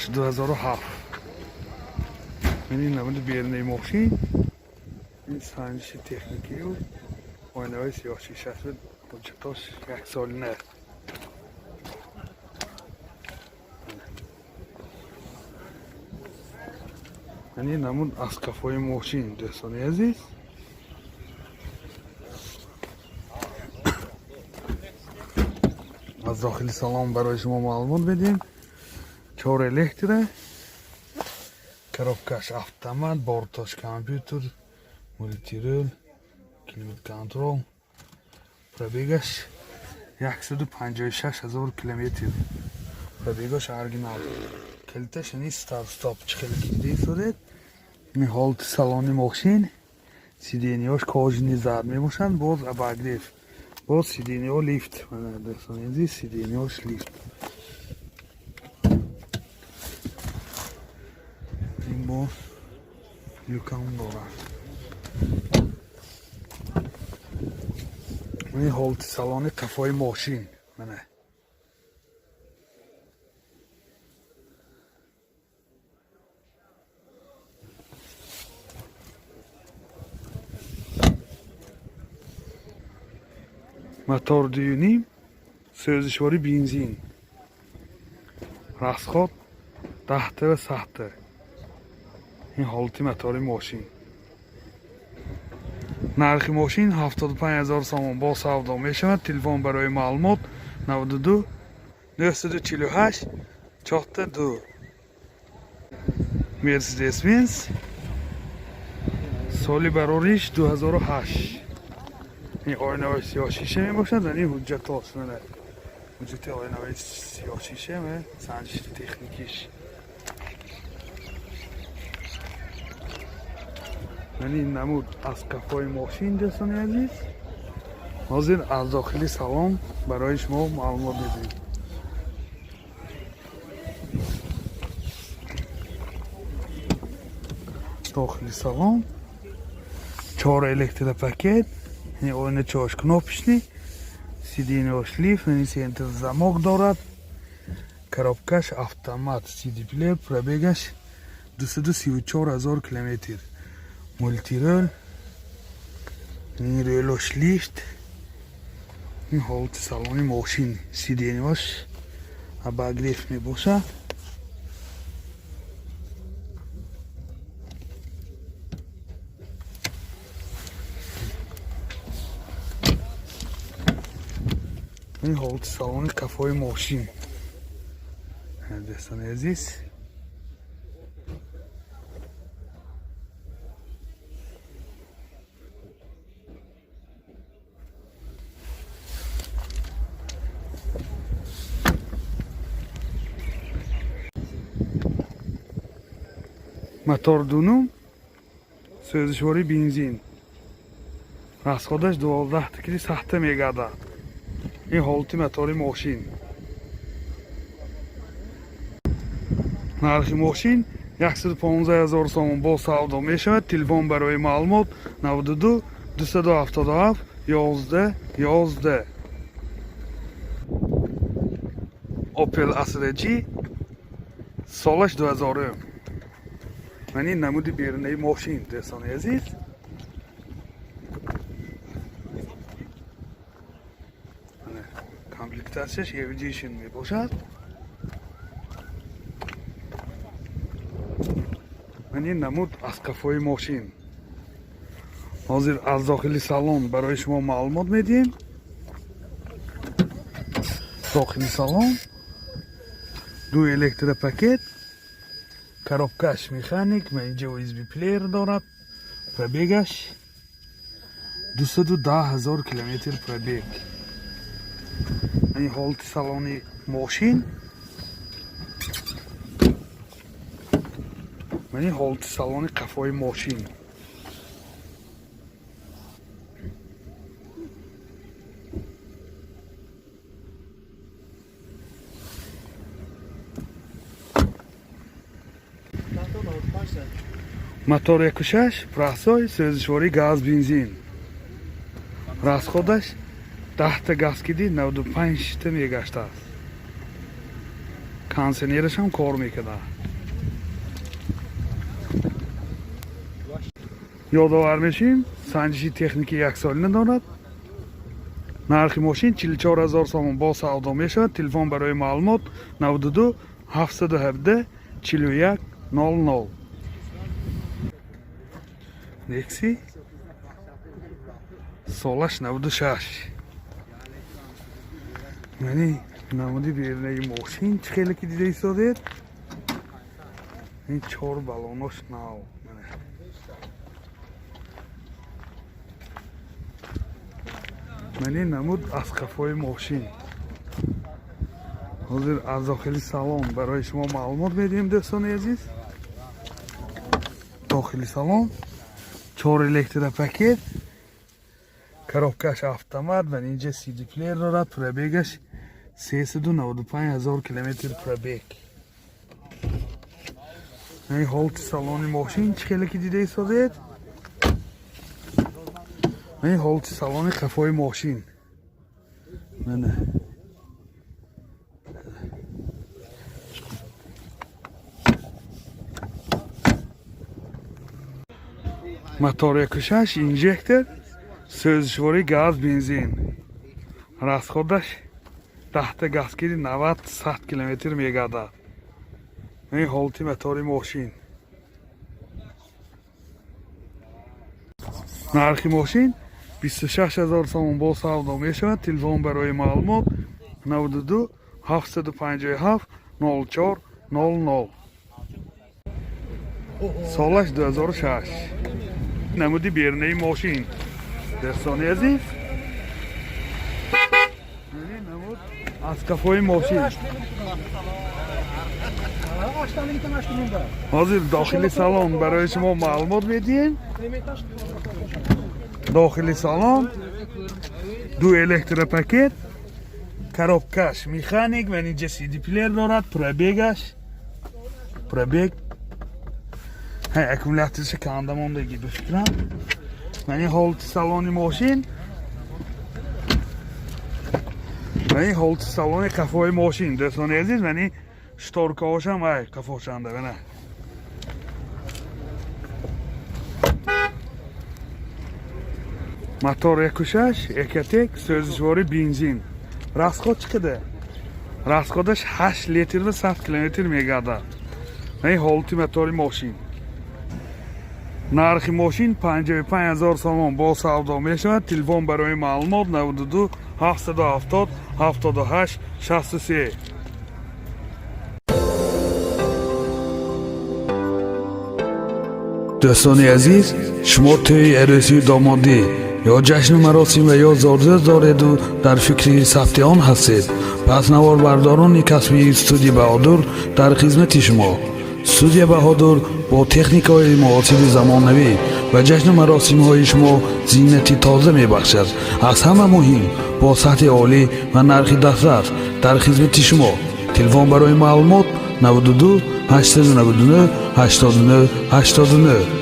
Солаш 2007. Ин намуди берунаи мошин, ин санҷиши техникию оинаҳои сиёҳшиша, ҳуҷҷатош яксолина. Ин намуд аз кафои мошин, дӯстони азиз. Аз дохили салон барои шумо маълумот медиҳем. Чор электро, коробкаш автомат, бортош компютер, мультирул, климат контрол. Пробегаш 156 ҳазор километр, пробегаш оригинал. Калиташ ини старт стоп, чӣ хеле ки дидед. Ини ҳолати салони мошин. Сиденьяш кожаный зард мебошанд, боз обогрев, боз сиденьяҳо лифт. Дӯстони азиз, сиденьяш лифт. Ин боз люкам дорад. Ин ҳолати салони қафои мошин, мана. Мотор 2,5, сӯзишвори бензин, расход 10-та ва 100-та. Ин ҳолати мотори мошин. Нархи мошин 75 ҳазор сомон, бо савдо мешавад. Телефон барои маълумот 92 948 42. Мерседес Бенз, соли барориш 2008. Ин оинаҳои сиёҳшиша мебошад ва ин ҳуҷҷатҳост. Мана, ҳуҷҷати оинаҳои сиёҳшиша ва санҷиши техникиш. Ман ин намуд аз кафои мошин, дӯстони азиз. Ҳозир аз дохили салон барои шумо маълумот медиҳем. Дохили салон чор электропакет, оиначаош кнопочный, сиденьяш лифт, центр замок дорад. Коробкаш автомат, CD плеер. Пробегаш 234 ҳазор километр. Мультирул, релош лифт. Ин ҳолати салони мошин. Сиденьяш обогрев мебошад. Ин ҳолати салони қафои мошин, дӯстони азиз. Мотор 2,5, сӯзишвори бензин, расходаш 12 кили сахта мегардад. Ин ҳолати мотори мошин. Нархи мошин 115 ҳазор сомон, бо савдо мешавад. Телефон барои маълумот 92 277 11 11. Opel Astra G, солаш 2000. Ман ин намуди берунаи мошин, дӯстони азиз. Комплектатсияш Edition мебошад. Ман ин намуд аз қафои мошин. Ҳозир аз дохили салон барои шумо маълумот медиҳем. Дохили салон ду электропакет, коробкаш механик ва инҷа USB плеер дорад. Пробегаш 210 ҳазор километр пробег. Ин ҳолати салони мошин ва ин ҳолати салони қафои мошин. Мотор 1,6, простой, сӯзишворӣ газ бензин, расходаш 10-та газ киди 95-та мегаштааст. Кондиционерашам кор мекунад. Ёдовар мешим, санҷиши техникӣ яксолина дорад. Нархи мошин 44 000 сомон, бо савдо мешавад. Телефон барои маълумот 92 717 41 00. Некси, солаш 96. Яъне намуди берунаи мошин чӣ хеле ки дида истодед. Ин чор балонош нав. Мани намуд аз қафои мошин. Ҳозир аз дохили салон барои шумо маълумот медиҳем, дӯстони азиз. Дохили салон чор электропакет, коробкаш автомат ва инҷа CD плеер дорад. Пробегаш 395 ҳазор километр пробег. Ин ҳолати салони мошин чӣ хеле ки дида истодед. Ин ҳолати салони қафои мошин. Мана, мотор 1,6 инжектор, сӯзишворӣ газ, бензин. Расходаш 10-та газ киди, 90-100 километр мегардад. Ин ҳолати мотори мошин. Нархи мошин 26 ҳазор сомон, бо савдо мешавад. Телефон барои маълумот 92 757 04 00. Солаш 2006. Намуди берунаи мошин, дӯстони азиз. Намуд аз қафои мошин. Ҳозир дохили салон барои шумо маълумот медиҳем. Дохили салон ду электропакет, коробкаш механик ва инҷа CD плеер дорад. Пробегаш, пробег аккумуляторша канда мондагӣ ба фикрам. Мани ҳолати салони мошин ва ин ҳолати салони қафои мошин, дӯстони азиз. Мани шторкаҳошам ай қафошанда, бана. Мотор 1,6 Экотек, сӯзишворӣ бензин. Расход чӣ қадар? Расходаш 8 литр ва 100 километр мегардад. Ин ҳолати мотори мошин. Нархи мошин 55 ҳазор сомон, бо савдо мешавад. Телефон барои маълумот 92 770 78 63. Дӯстони азиз, шумо тӯи арӯсию домодӣ ё ҷашну маросим ва ё зодрӯз дореду дар фикри сабти он ҳастед, пас наворбардорони касбии студия Баҳодур дар хизмати шумо. Студия Баҳодур бо техникаҳои муосири замонавӣ ба ҷашну маросимҳои шумо зинати тоза мебахшад. Аз ҳама муҳим, бо сатҳи олӣ ва нархи дастрас дар хизмати шумо. Телефон барои маълумот 92 899 89 89.